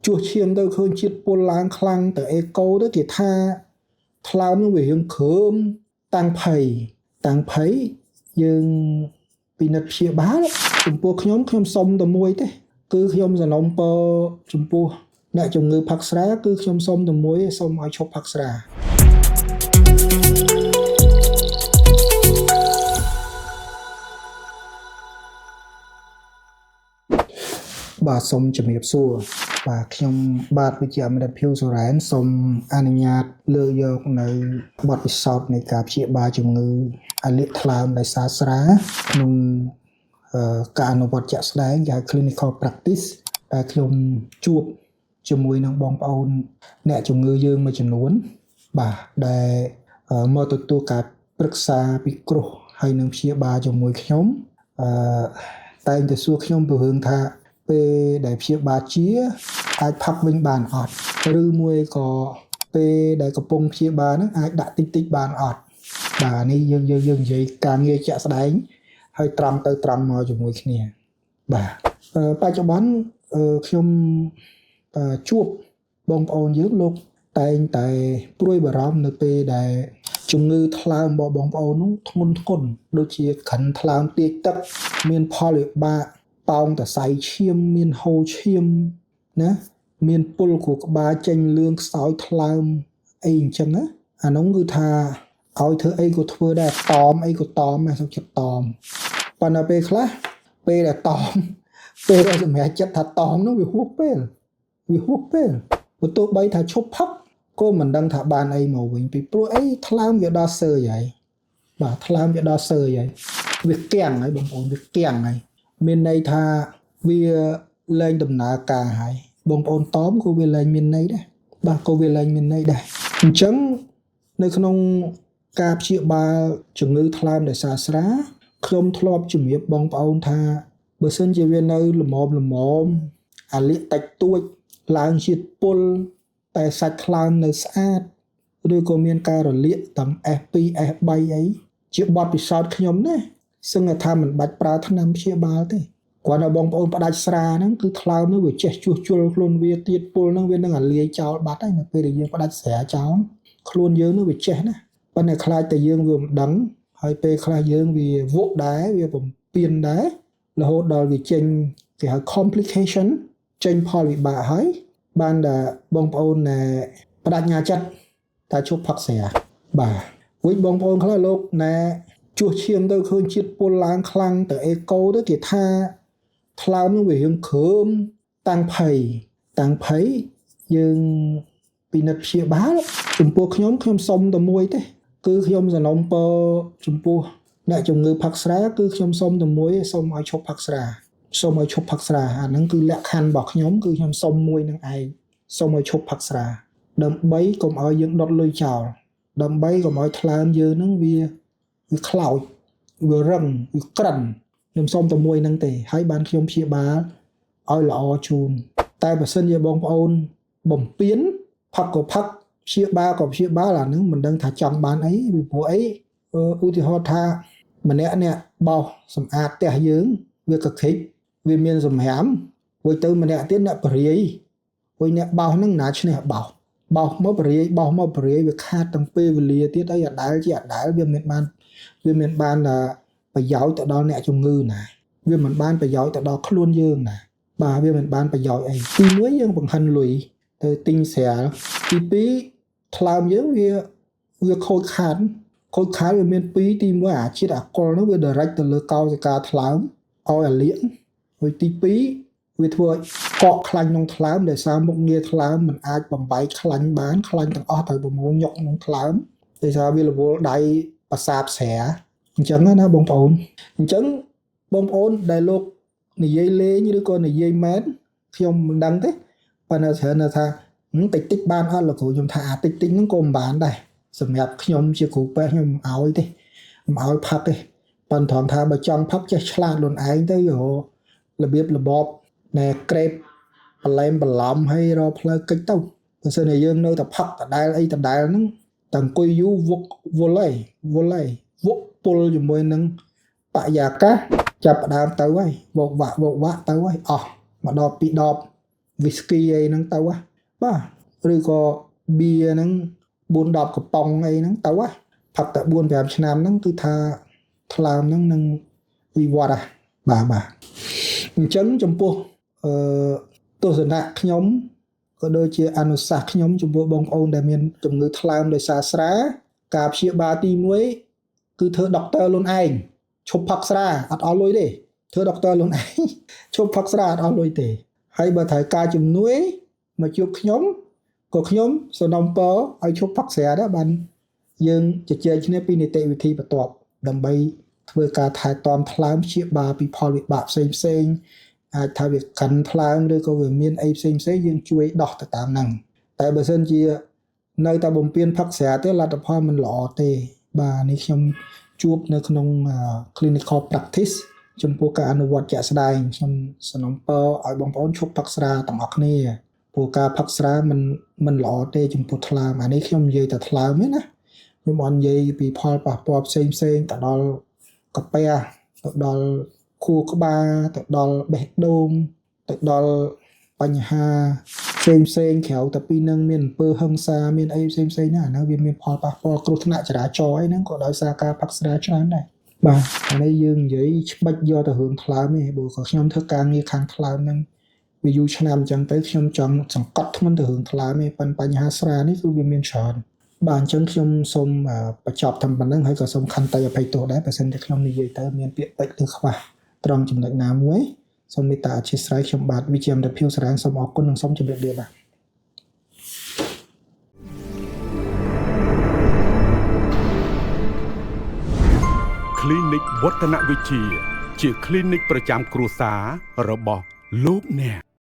ជួសឈាមទៅឃើញជាតិពុលឡើងខ្លាំងទៅអេកូទៅគេថាថ្លើមនឹងវារៀងគ្រើមតាំងភ័យតាំងភ័យយើងពិនិត្យព្យាបាលចំពោះខ្ញុំខ្ញុំសុំតែមួយទេគឺខ្ញុំសំណូមពរចំពោះអ្នកជំងឺផឹកស្រាគឺខ្ញុំសុំតែមួយទេសូមឲ្យឈប់ផឹកស្រាបាទសូមជំរាបសួរបាទខ្ញុំបាទវិជ្ជបណ្ឌិតភៀវសូរ៉ែនសូមអនុញ្ញាតលើកយកនៅបទពិសោធន៍នៃការព្យាបាលជំងឺអាលៀកថ្លើមដោយសារស្រាក្នុងការអនុវត្តជាក់ស្ដែងគេហៅ clinical practice ដែលខ្ញុំជួបជាមួយនឹងបងប្អូនអ្នកជំងឺយើងមួយចំនួនបាទដែលមកទទួលការប្រឹក្សាពិគ្រោះហើយនឹងព្យាបាលជាមួយខ្ញុំអឺតែងតែសួរខ្ញុំពីរឿងថាពេលដែលព្យាបាលជាអាចផឹកវិញបានអត់ឬមួយក៏ពេលដែលកំពុងព្យាបាលហ្នឹងអាចដាក់តិចតិចបានអត់បាទនេះយើងយើងយើងនិយាយការងារជាក់ស្ដែងហើយត្រង់ទៅត្រង់មកជាមួយគ្នាបាទបច្ចុប្បន្នខ្ញុំជួបបងប្អូនយើងលោកតែងតែព្រួយបារម្ភនៅពេលដែលជំងឺថ្លើមរបស់បងប្អូននោះធ្ងន់ធ្ងរដូចជាក្រិនថ្លើមទាចទឹកមានផលវិបាកប៉ោងតសៃឈាមមានហូរឈាមណាមានពុលខួរក្បាលចេញលឿងខ្សោយថ្លើមអីអញ្ចឹងណាអានោះគឺថាឲ្យធ្វើអីក៏ធ្វើដែរតមអីក៏តមដែរសុខចិត្តតមប៉ុន្តែពេលខ្លះពេលដែលតមពេលដែលសម្រាប់ចិត្តថាតមនោះវាហួសពេលវាហួសពេលបើទោះបីថាឈប់ផឹកក៏មិនដឹងថាបានអីមកវិញពីព្រោះអីថ្លើមវាដល់សើយហើយបាទថ្លើមវាដល់សើយហើយវាគាំងហើយបងប្អូនវាគាំងហើយមានន័យថាវាលែងដំណើរការហើយបងប្អូនតមក៏វាលែងមានន័យដែរបាទក៏វាលែងមានន័យដែរអញ្ចឹងនៅក្នុងការព្យាបាលជំងឺថ្លើមដោយសារស្រាខ្ញុំធ្លាប់ជំរាបបងប្អូនថាបើសិនជាវានៅល្មមល្មមអាលៀកតិចតួចឡើងជាតិពុលតែសាច់ថ្លើមនៅស្អាតឬក៏មានការរលាកទាំង S2 S3 អីជាបទពិសោធន៍ខ្ញុំណាសឹងថាមិនបាច់ប្រើថ្នាំព្យាបាលទេគ្រាន់តែបងប្អូនផ្ដាច់ស្រាហ្នឹងគឺថ្លើមហ្នឹងវាចេះជួសជុលខ្លួនវាទៀតពុលហ្នឹងវានឹងអាលាយចោលបាត់ហើយនៅពេលដែលយើងផ្ដាច់ស្រាចោលខ្លួនយើងនឹងវាចេះណាប៉ុន្តែខ្លាចតែយើងវាមិនដឹងហើយពេលខ្លះយើងវាវក់ដែរវាបំពេញដែររហូតដល់វាចេញគេហៅ complication ចេញផលវិបាកហើយបានតែបងប្អូនណែបដិញ្ញាចិត្តតែឈប់ផឹកស្រាបាទវិញបងប្អូនខ្លះលោកណែជួសឈាមទៅឃើញជាតិពុលឡើងខ្លាំងទៅអេកូទៅគេថាថ្លើមនឹងវារៀងគ្រើមតាំងភ័យតាំងភ័យយើងពិនិត្យព្យាបាលចំពោះខ្ញុំខ្ញុំសុំតែមួយទេគឺខ្ញុំសំណូមពរចំពោះអ្នកជំងឺផឹកស្រាគឺខ្ញុំសុំតែមួយទេសូមឲ្យឈប់ផឹកស្រាសូមឲ្យឈប់ផឹកស្រាអាហ្នឹងគឺលក្ខខណ្ឌរបស់ខ្ញុំគឺខ្ញុំសុំមួយនឹងឯងសូមឲ្យឈប់ផឹកស្រាដើម្បីកុំឲ្យយើងដុតលុយចោលដើម្បីកុំឲ្យថ្លើមយើងហ្នឹងវាខ្លោចវារឹងវាក្រិនខ្ញុំសុំតែមួយហ្នឹងទេហើយបានខ្ញុំព្យាបាលឲ្យល្អជូនតែបើសិនជាបងប្អូនបំពេញផឹកក៏ផឹកព្យាបាលក៏ព្យាបាលអាហ្នឹងមិនដឹងថាចង់បានអីពីព្រោះអីឧទាហរណ៍ថាម្នាក់អ្នកបោសសម្អាតផ្ទះយើងវាកក្រិចវាមានសម្រាមរួចទៅម្នាក់ទៀតអ្នកបរិយរួចអ្នកបោសហ្នឹងណាឈ្នះបោសបោសមកបរិយបោសមកបរិយវាខាតទាំងពេលវេលាទៀតអីអាដែលជាអាដែលវាមិនបានប្រយោជន៍ទៅដល់អ្នកជំងឺណាវាមិនបានប្រយោជន៍ទៅដល់ខ្លួនយើងណាបាទវាមិនបានប្រយោជន៍អីទី1យើងបង្ហិនលុយទៅទិញស្រាទី2ថ្លើមយើងវាខូចខាតខូចខាតវាមាន2ទី1អាជាតិអាល់កុលនោះវា direct ទៅលើកោសិកាថ្លើមឲ្យអាលៀកហើយទី2វាធ្វើឲ្យកកខ្លាញ់ក្នុងថ្លើមដោយសារមុខងារថ្លើមមិនអាចបំបែកខ្លាញ់បានខ្លាញ់ទាំងអស់ត្រូវប្រមូលញុកក្នុងថ្លើមដោយសារវារវល់ដៃប្រសាបស្រាអញ្ចឹងណាបងប្អូនអញ្ចឹងបងប្អូនដែលលោកនិយាយលេងឬក៏និយាយមែនខ្ញុំមិនដឹងទេប៉ុន្តែច្រើនថាតិចតិចបានអត់លោកគ្រូខ្ញុំថាអាតិចតិចហ្នឹងក៏មិនបានដែរសម្រាប់ខ្ញុំជាគ្រូពេទ្យខ្ញុំមិនអោយទេមិនអោយផឹកទេប៉ុន្តែត្រង់ថាបើចង់ផឹកចេះឆ្លាតខ្លួនឯងទៅរបៀបរបបណែក្រេបបន្លែមបន្លំហើយរកផ្លូវកិច្ចទៅបើសិនជាយើងនៅតែផឹកដដែលអីដដែលហ្នឹងតែអង្គុយយូរវក់វល់ហើយវល់ហើយវក់ពុលជាមួយនឹងបរិយាកាសចាប់ផ្ដើមទៅហើយវកវាក់វកវាក់ទៅហើយអស់មកដល់ពីរដប whisky អីហ្នឹងទៅបាទឬក៏បៀហ្នឹង4 10កំប៉ុងអីហ្នឹងទៅផឹកតែ4 5ឆ្នាំហ្នឹងគឺថាថ្លើមហ្នឹងនឹងវិវត្តបាទបាទអញ្ចឹងចំពោះអឺទស្សនៈខ្ញុំក៏ដូចជាអនុសាសន៍ខ្ញុំចំពោះបងប្អូនដែលមានជំងឺថ្លើមដោយសារស្រាការព្យាបាលទី1គឺធ្វើដុកទ័រខ្លួនឯងឈប់ផឹកស្រាអត់អស់លុយទេធ្វើដុកទ័រខ្លួនឯងឈប់ផឹកស្រាអត់អស់លុយទេហើយបើត្រូវការជំនួយមកជួបខ្ញុំក៏ខ្ញុំសំណូមពរឲ្យឈប់ផឹកស្រាដែរបានយើងជជែកគ្នាពីនីតិវិធីបន្ទាប់ដើម្បីធ្វើការថែទាំថ្លើមព្យាបាលពីផលវិបាកផ្សេងផ្សេងអាចថាវាកាន់ថ្លើមឬក៏វាមានអីផ្សេងផ្សេងយើងជួយដោះទៅតាមហ្នឹងតែបើសិនជានៅតែបំពេញផឹកស្រាទេលទ្ធផលមិនល្អទេបាទនេះខ្ញុំជួបនៅក្នុង clinical practice ចំពោះការអនុវត្តជាក់ស្ដែងខ្ញុំសំណូមពរឲ្យបងប្អូនឈប់ផឹកស្រាទាំងអស់គ្នាព្រោះការផឹកស្រាមិនល្អទេចំពោះថ្លើមអានេះខ្ញុំនិយាយតែថ្លើមទេណាខ្ញុំអត់និយាយពីផលប៉ះពាល់ផ្សេងផ្សេងទៅដល់កាពះទៅដល់ខួរក្បាលទៅដល់បេះដូងទៅដល់បញ្ហាផ្សេងផ្សេងក្រៅតែពីនឹងមានអំពើហិង្សាមានអីផ្សេងផ្សេងណាអាហ្នឹងវាមានផលប៉ះពាល់គ្រោះថ្នាក់ចរាចរណ៍អីហ្នឹងក៏ដោយសារការផឹកស្រាច្រើនដែរបាទអានេះយើងនិយាយច្បិចយកទៅរឿងថ្លើមទេព្រោះក៏ខ្ញុំធ្វើការងារខាងថ្លើមហ្នឹងវាយូរឆ្នាំអញ្ចឹងទៅខ្ញុំចង់សង្កត់ធ្ងន់ទៅរឿងថ្លើមទេប៉ុន្តែបញ្ហាស្រានេះគឺវាមានច្រើនបាទអញ្ចឹងខ្ញុំសូមបញ្ចប់តែប៉ុណ្្នឹងហើយក៏សូមខន្តីអភ័យទោសដែរបើសិនជាខ្ញុំនិយាយទៅមានពាក្យពេចន៍ឬខ្វះត្រង់ចំណុចណាមួយសូមមេត្តាអធ្យាស្រ័យខ្ញុំបាទវិជ្ជាមភៀវសរានសូមអរគុណនិងសូមជម្រាបលាបាទ Clinic វឌ្ឍនវិជ្ជាជា Clinic ប្រចាំគ្រួសាររបស់លោកអ្នក។